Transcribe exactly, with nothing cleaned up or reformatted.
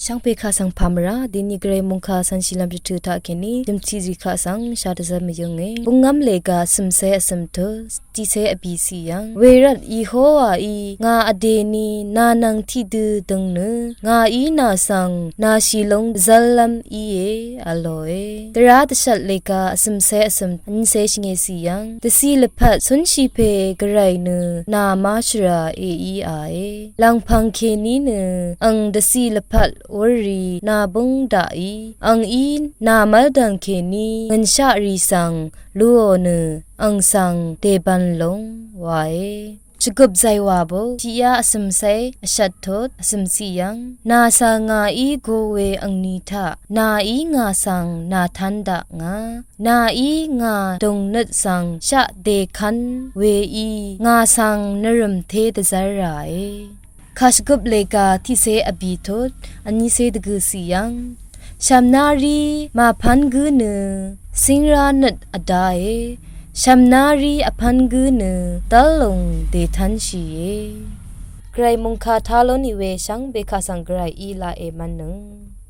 Shvngbe kaq svng pàmvrá dini gvray mungkà svnshìlvm dvtø̀ taq kèní jø̀mciq zìkaq svng shadvzv́r mvyǿnge. Bungv́m lèga vsø̀mcé vsø̀m tut tiqcé vbì cì yv́ng, wervt Yehowaí ngà vdèni nà nvng tiqdø døng nø ngàí nà svng nàshì lúng dvzv́rlv́m íe v̄lòe. Dvrá dvshvt lèga vsø̀mcé vsø̀m vnycé shvngecì yv́ng, dvcì lvpat cúnshì pè gvray nø nà má shvrà èíàe. Lv̀ngpv̀ng kèní nø ang dvcì lvpat wúrrì nà bǿng daqí, angí nà mv́ldv̀ng kèní ngø̀nshaqrì svng luò nø ang svng dèbv̄n lúng wae. Shvgøp zaywà buk tiqyá vsø̀mcé vshvt tut vsø̀mciq yv́ng, nà svng ngàí go we angni taq nàí ngà svng nàtv́n dakngà, nàí ngà dùngnøt svng shaq dèkv́n weí ngà svng nvrø̀m té dvzv́r ràe. Kàshvgøp lèga tiqcé vbì tut vnycé dvgø̀cì yv́ng, shv̀mná rí màpv́n gǿ nø cíngrá nøt vdae, shv̀mná rí vpv́n gǿ nø dv́l lùng dètv́nshìe. Gvray mungkà tá lú nì we shvngbe kaq svng gvray í laq èmv́nnøng.